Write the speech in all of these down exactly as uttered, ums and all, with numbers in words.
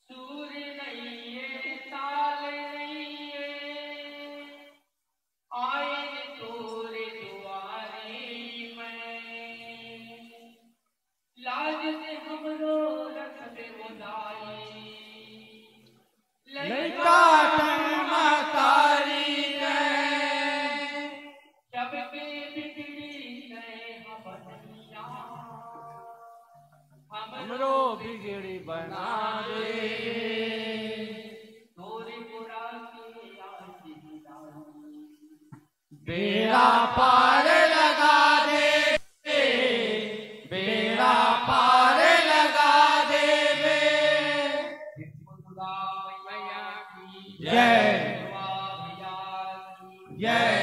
सुर नइये, ताल नइये, आएन तोरे दुआरी मैं। लाज से हमरो रखबे ओ दाई। लइका टंग महतारी के। जब के बिगड़ी गए हम बनिया, हमरो बिगड़ी बना दे। तोरे गोरा के आशीर्वाद। बेड़ा पार लगा दे, बेड़ा पार लगा देबे। जय। जय।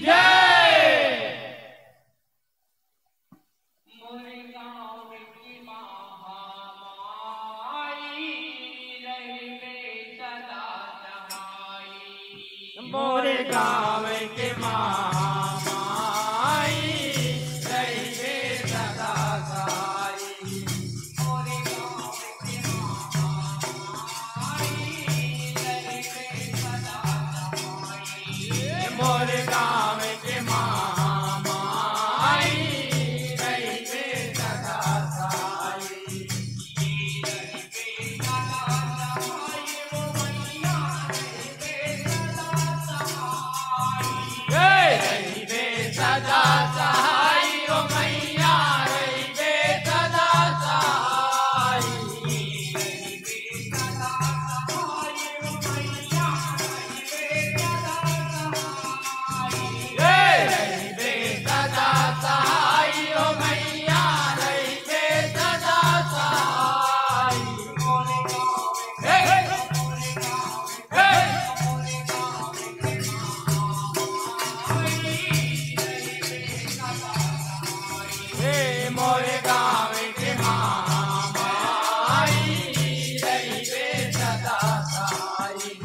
जय। मोरे गाँव के महामाई, रहिबे सदा सहाई। मोरे गाँव के महामाई, रहिबे सदा सहाई। मोरे गाँव के महामाई, रहिबे सदा सहाई। मोरे गाँव के महामाई, रहिबे सदा सहाई।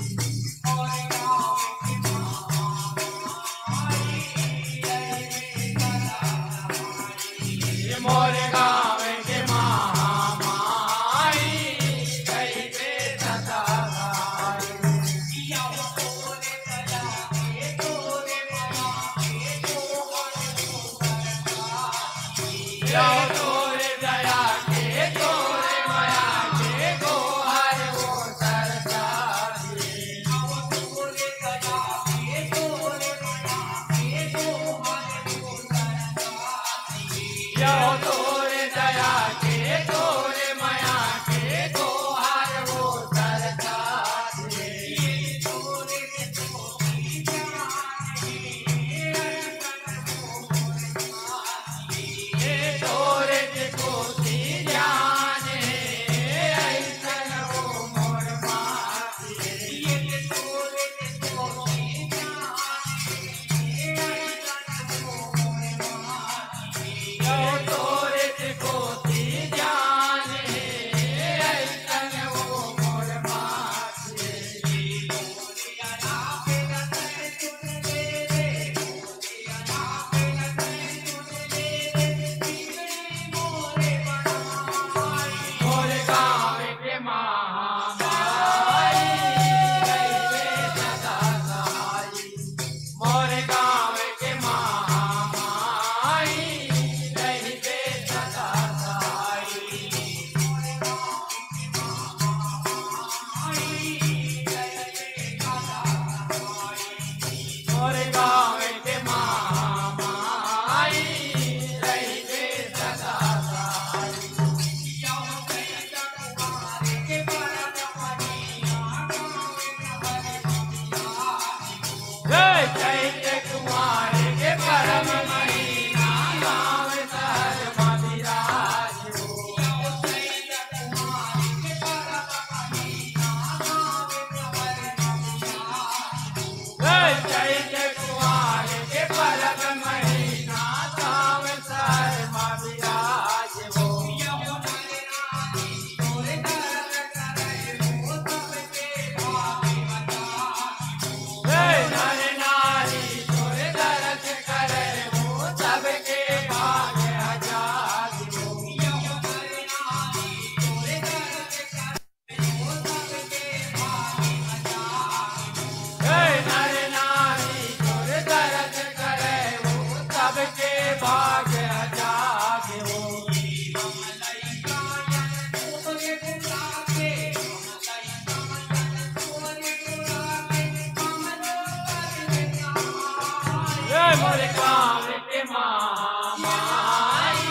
गाँव के महामाई,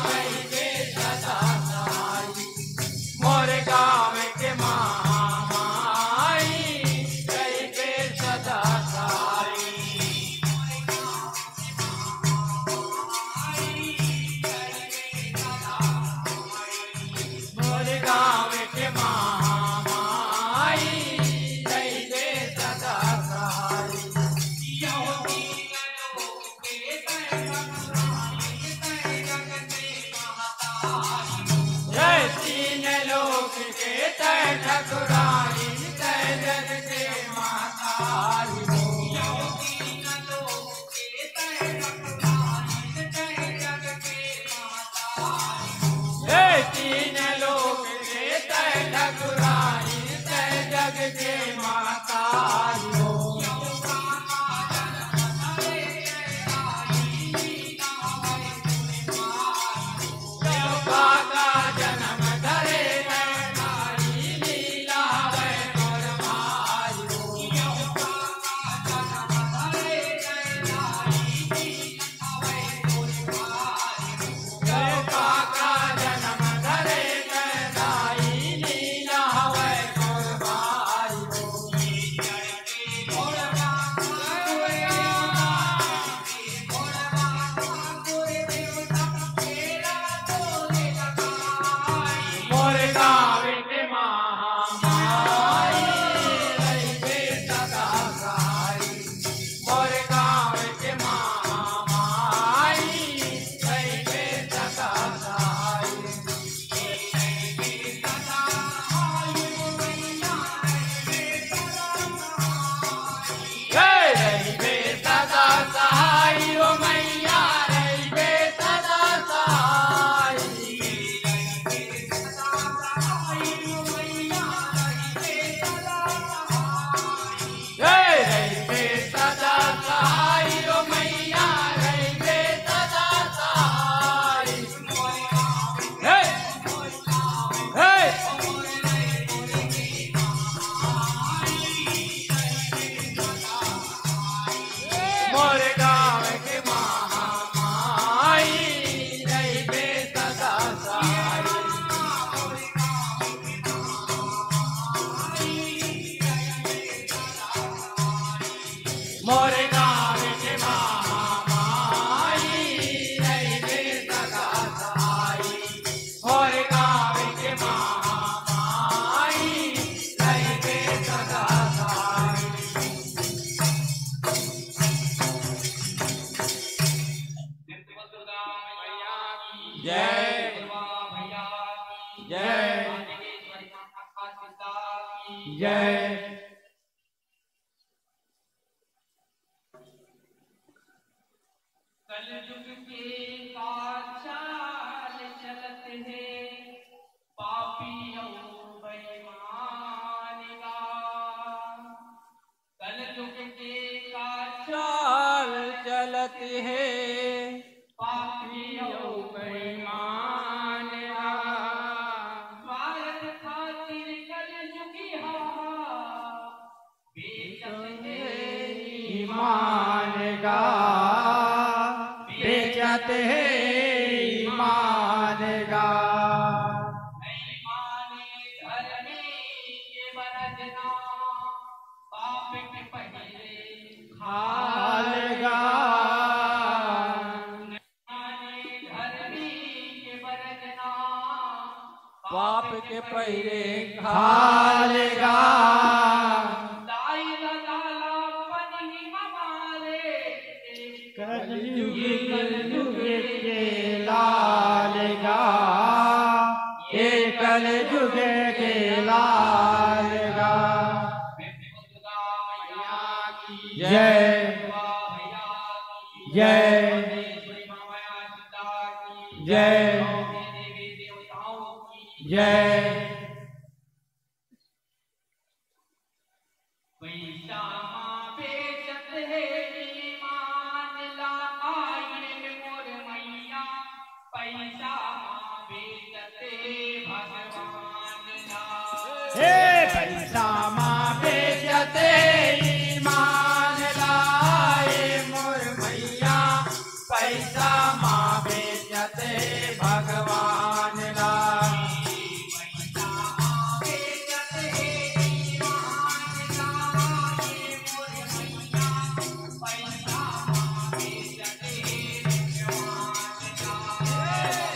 रहिबे सदा सहाई। मोर गाँव के महामाई, रहिबे सदा सहाई। मोर गाँव के महामाई, रहिबे सदा सहाई। जय तीन लोक के तैं ठकुराइन, तैं जग के महतारी हो। जय तीन लोक के तैं ठकुराइन, तैं जग के महतारी हो। जय। जय। जय। कलयुग के का चाल चलत हे, पापी अउ बेईमान गा। कलयुग के का चाल चलत हे, पापी अउ बेईमान गा। स्वार्थ खातिर कलयुगी हा बेचत हे ईमान गा, बेचत हे ईमान गा। नहीं माने धर्मी के बरजना, पाप के पहिरे खाल गा। धरनी के बरजना, पाप के पहिरे खाल गा। दाई ददा ला पनही म मारे, कलयुग, कलयुग के लाल गा, ये कलयुग के लाल गा। जय। जय। जय। जय। पैसा मा बेचत हे ईमान ला, आए मोर मैया। पैसा मा बेचत हे भगवान ला। हे पैसा मा बेचत हे ईमान ला, आए मोर मैया। पैसा मा बेचत हे भगवान ला।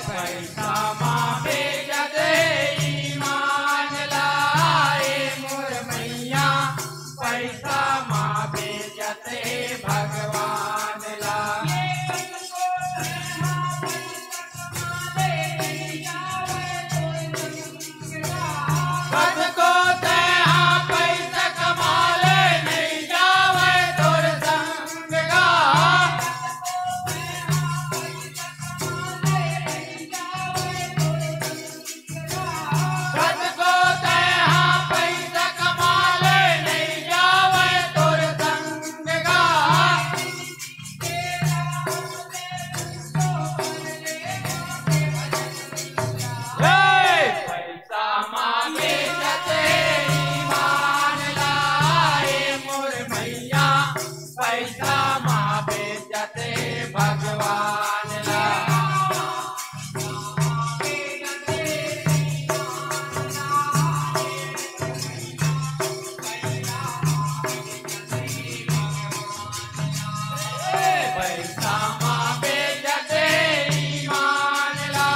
पैसा मा बेचत हे ईमान ला, ए मोर मैया। पैसा मा बेचत हे भगवान ला। कतको तेहा पैसा कमा ले, नइ जावय तोर संग गा। कतको तेहा पैसा कमा ले, नइ जावय तोर संग गा। हे! पैसा मा बेचत हे ईमान ला, ए मोर मैया। पैसा मा बेचत हे भगवान ला। पैसा मा बेचत हे ईमान ला,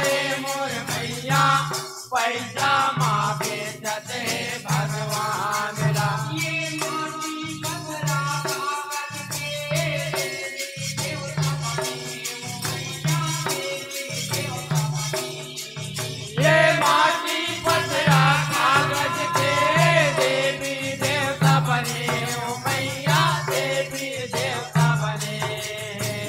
ए मोर मैया। पैसा मा बेचत हे भगवान ला। ये माटी पथरा कागज के देवी देवता बने, ओ मैया देवी देवता बने।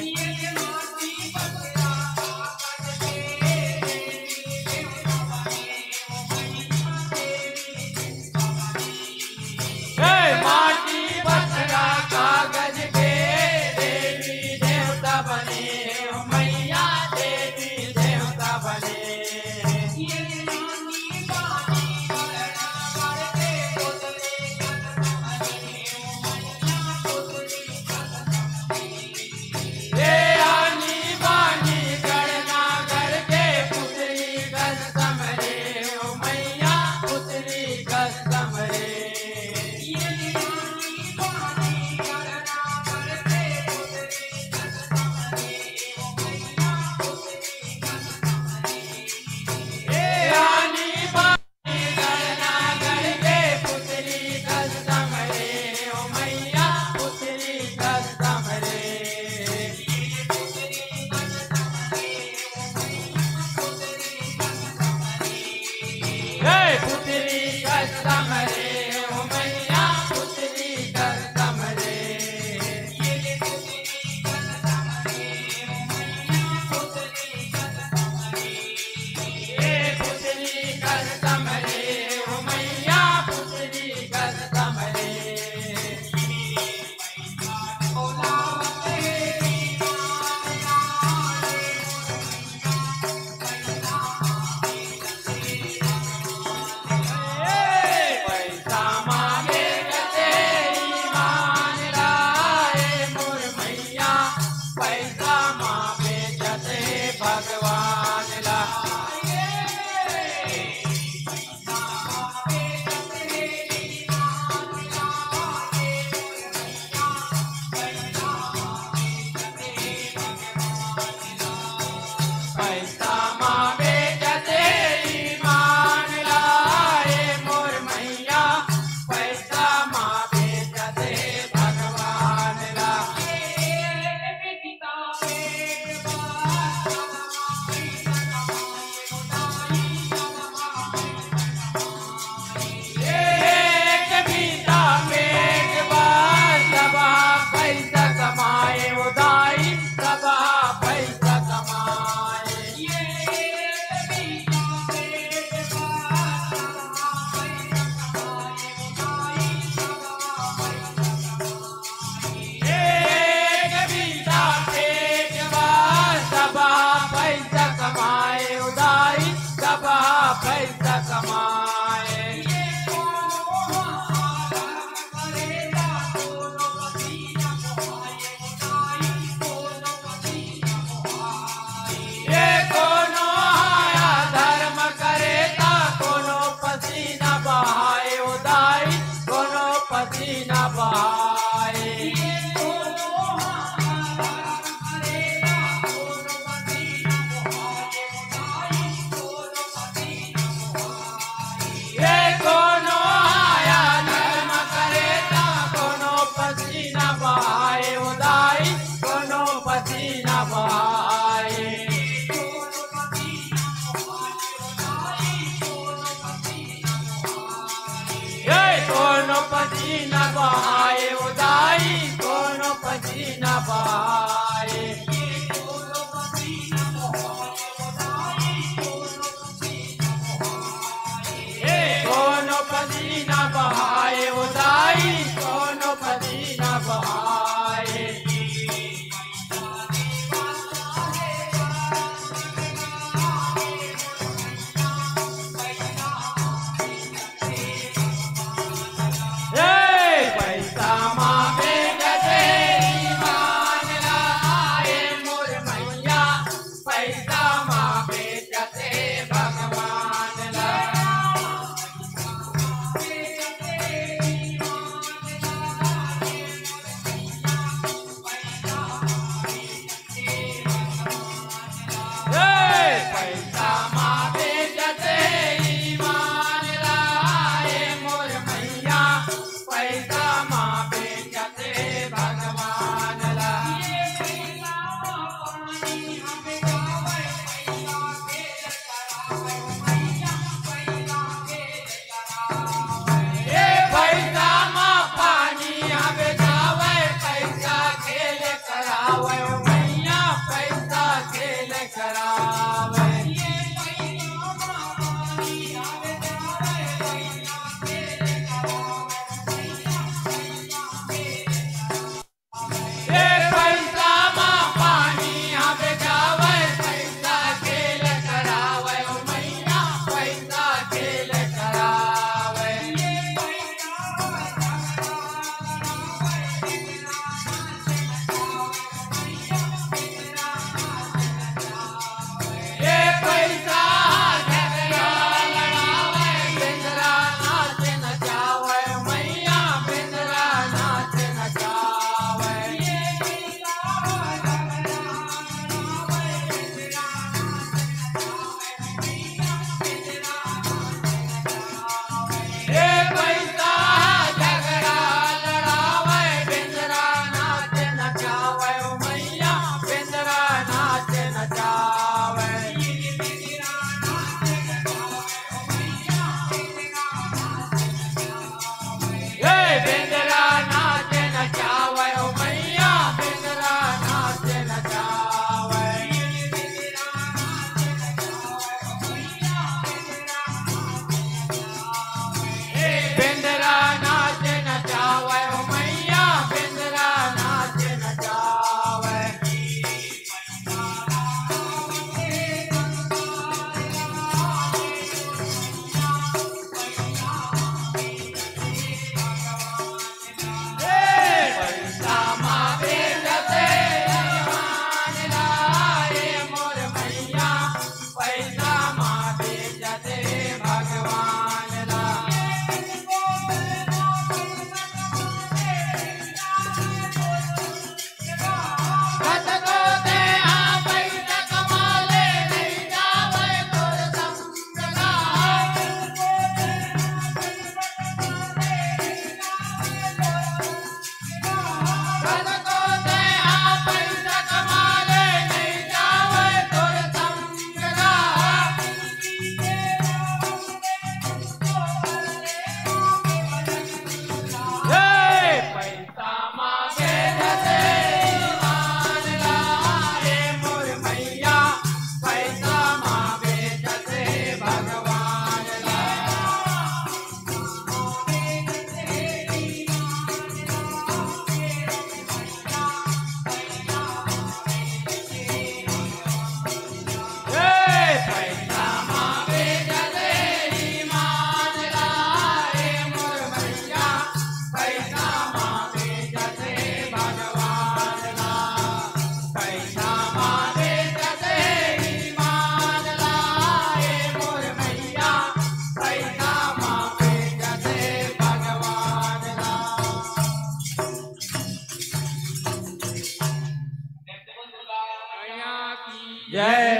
जय।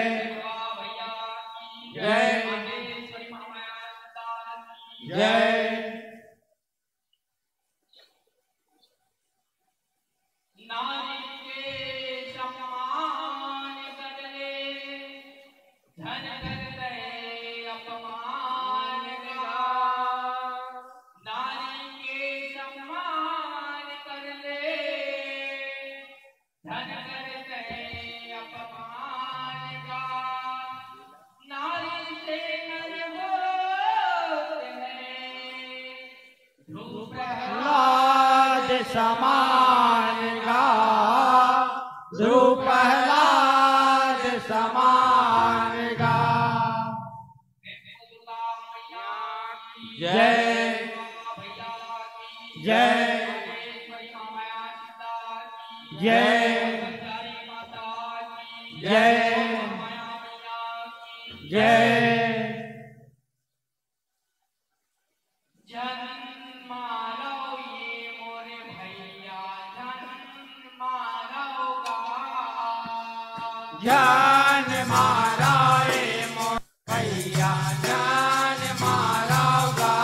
जय। जय। नारी के सम्मान कर ले, धन कर दे अपमान का। नारी के सम्मान कर ले, धन कर दे अपमान का। नारी से नर होत हैं ध्रुव प्रहलाद समान गा, ध्रुव प्रहलाद समान गा। जय। जय। जय। जय। जय। जन मारो ये मोरे भैया, जन मारो गा। जन मारो ये मोरे भैया, जन मारो गा।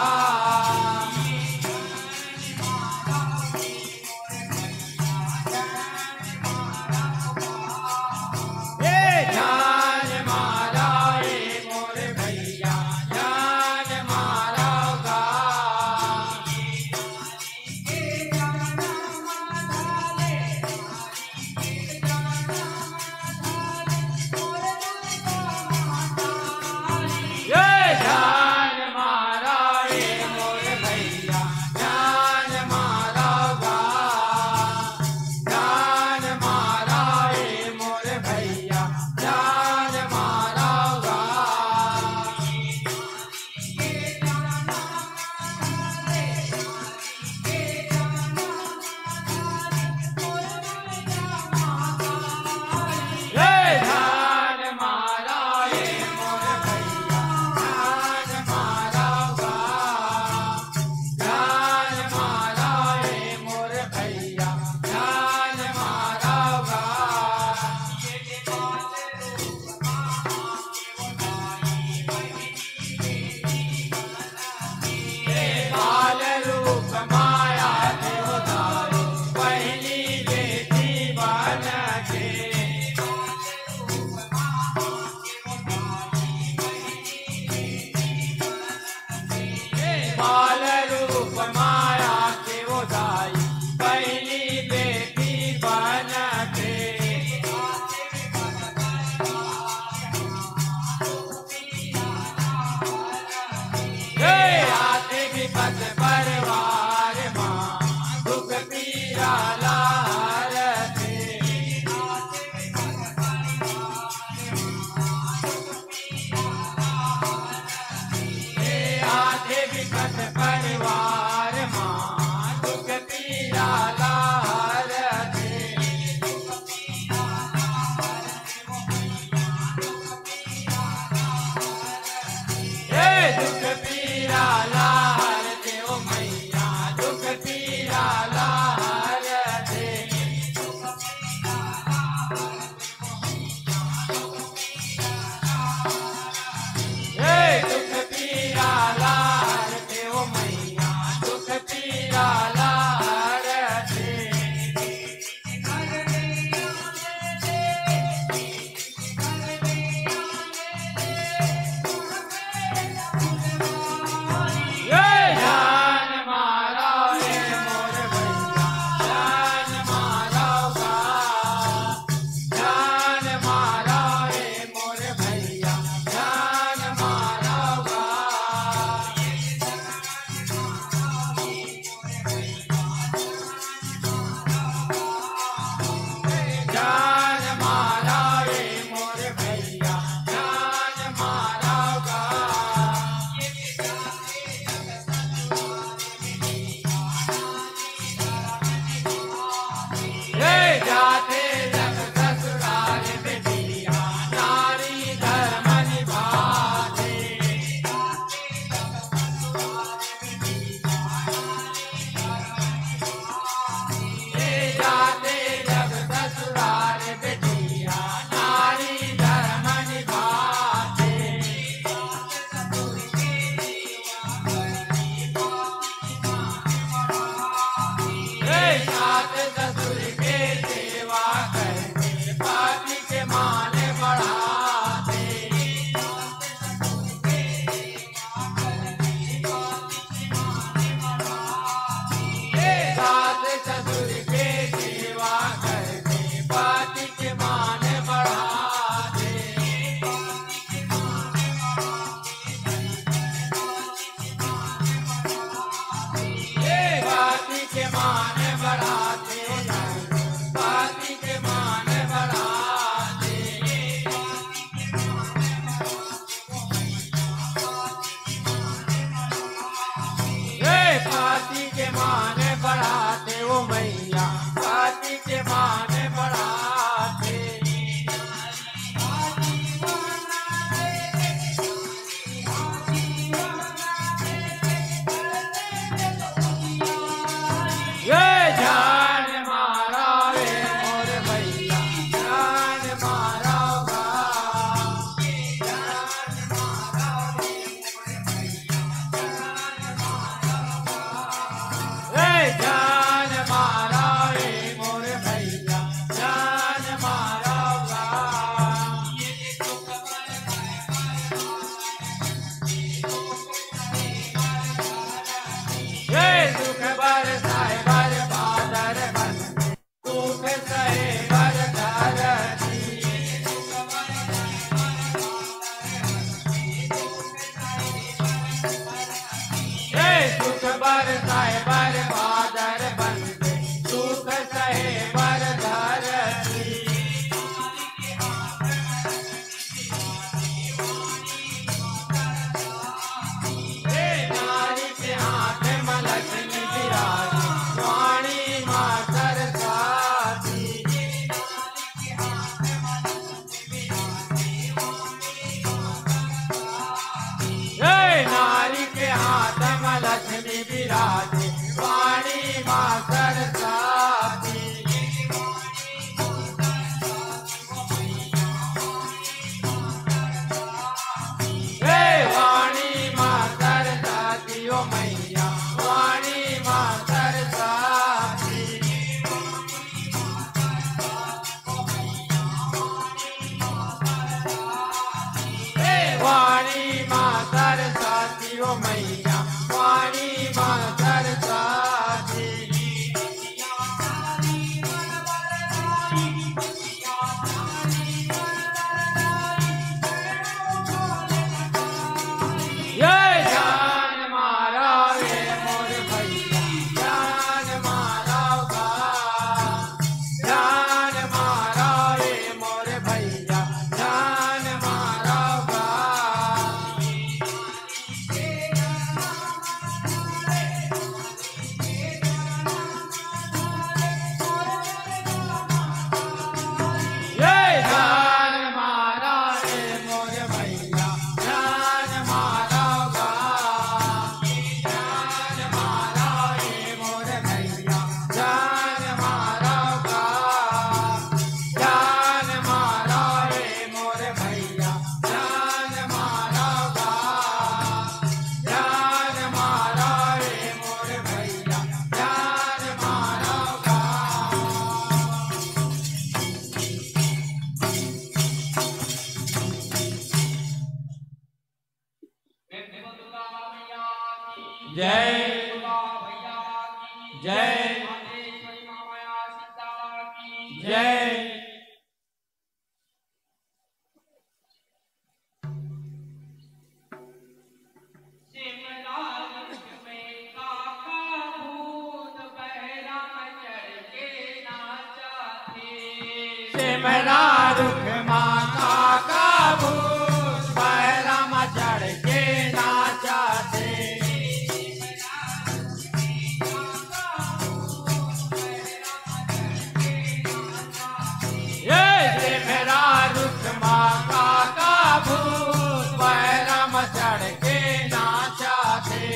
में विराजे वाणी माँ सरस्वती। हे वाणी माँ सरस्वती, ओ मैया वाणी माँ सरस्वती। हे वाणी माँ सरस्वती, ओ मैया वाणी माँ सरस्वती। ये जान मारा रे मोर भैया, जान मारा गा। जान मारा रे मोर भैया, जान मारा गा। ये जान मारा रे मोर भैया, जान मारा गा। जान मारा रे मोर भैया, जान मारा गा। जान मारा रे मोर भैया, जान मारा गा। जान मारा रे मोर भैया, जान मारा गा। जय। जय। जय। सिमरा रुख मा काका भूत, पैरा मा चढ़ के नाचथे। ये सिमरा रुख मा काका भूत, पैरा मा चढ़ के नाचथे।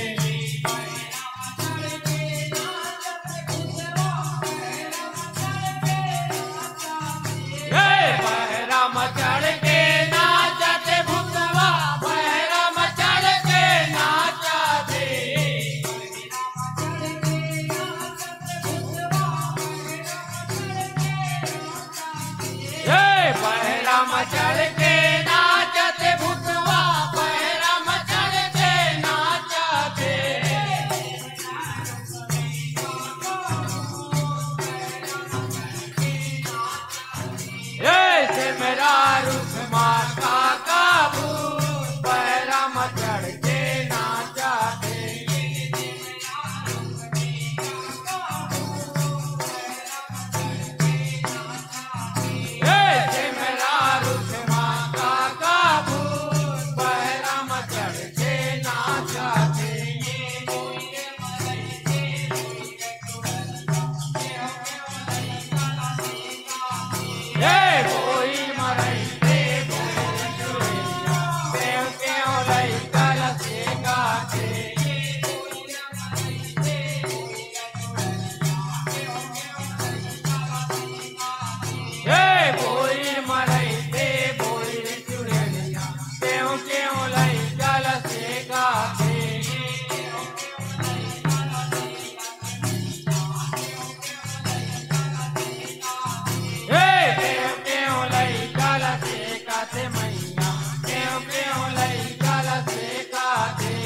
हे पैरा म चढ़ के नाचथे भूतवा, पैरा म चढ़ के नाचथे। हे पैरा म चढ़ के नाचथे भूतवा, पैरा म चढ़ के नाचथे। ए सिमरा रुख मा काका भूत, पैरा म चढ़ के नाचथे। ए सिमरा रुख मा काका भूत, पैरा म चढ़ के नाचथे। ए बोई मरई रे बोई चुरैया, केव केव लइका ल सेकाथे। ए बोई मरई रे बोई चुरैया, केव केव लइका ल सेकाथे। हे केव केव लइका ल सेकाथे मैया, केव केव लइका ल सेकाथे।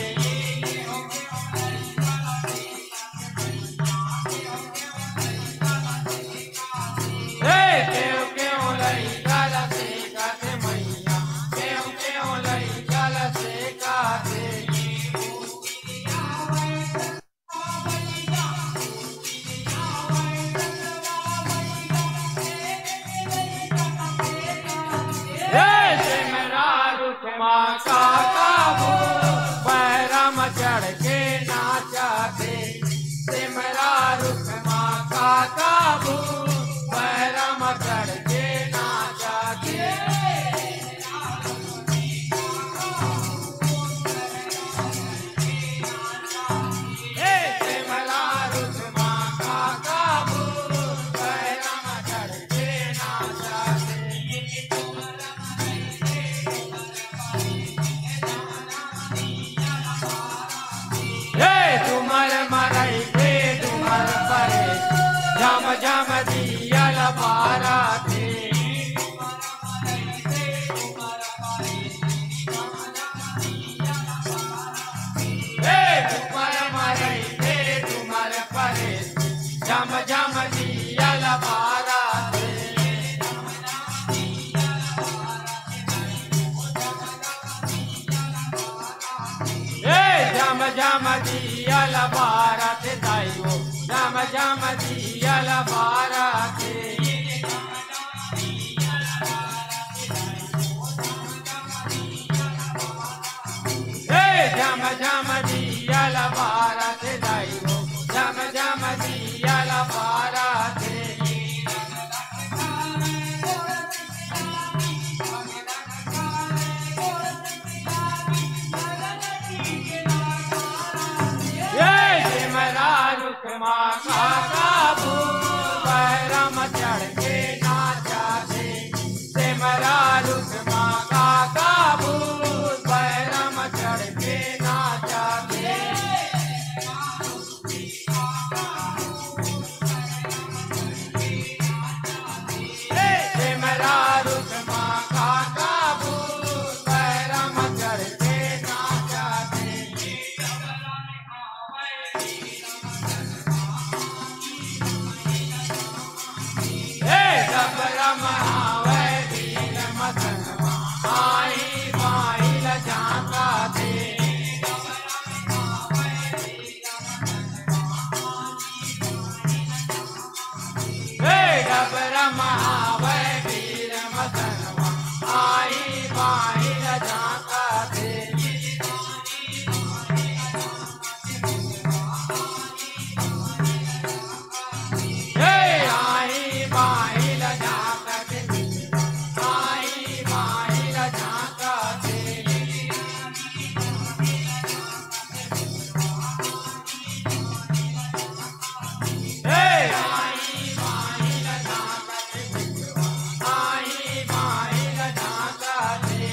हे केव केव लइका ल सेकाथे मैया, केव केव लइका ल सेकाथे। ए सिमरा रुख मा काका भूत, पैरा म चढ़ के नाचथे। सिमरा रुख मा काका भूत, पैरा म चढ़ के नाचथे। झम दिया ल बारत दाई हो, झम झम दिया ल बारत। हे झम झम दिया ल बारत दाई हो, झम झम दिया ल बारत। ये सेमरा रुख मा काका भूत बैरम चढ़ के नाचा थे। सेमरा रुख मा काका भूत बैरम चढ़ के नाचा थे। सेमरा रुख मा काका भूत बैरम चढ़ के नाचा थे। हे डबरा म आवै वीर मदनवा, आही बाही ल झांका थे। हे डबरा म आवै वीर मदनवा, आही बाही ल झांका थे। हे आही बाही ल झांका थे, आही बाही ल झांका थे। हे आही बाही ल झांका थे, आही बाही ल झांका थे।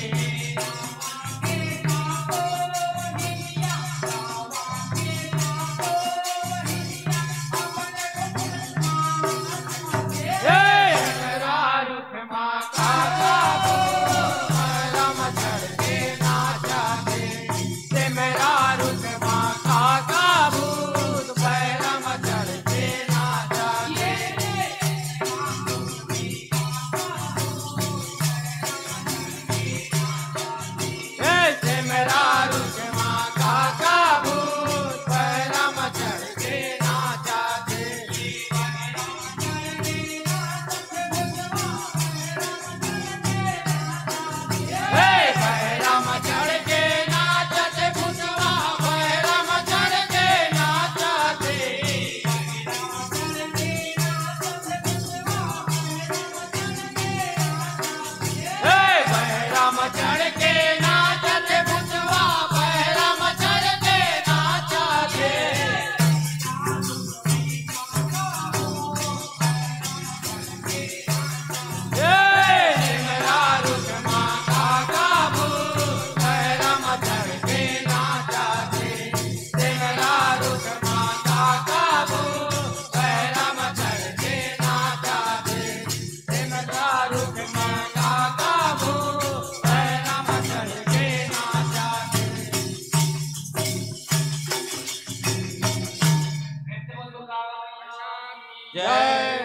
जय।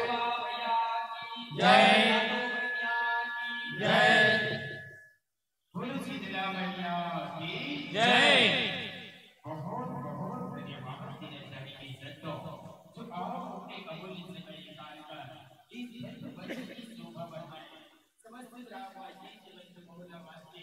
जय। जय। बोलो शीतला मैया की जय। बहुत, बहुत धन्यवाद दिनेश साहब की संतों, जो आप अपने अमूल्य समय निकालकर इस भव्य मंच की शोभा बढ़ाए। समस्त ग्रामवासी, समस्त मोहल्लावासी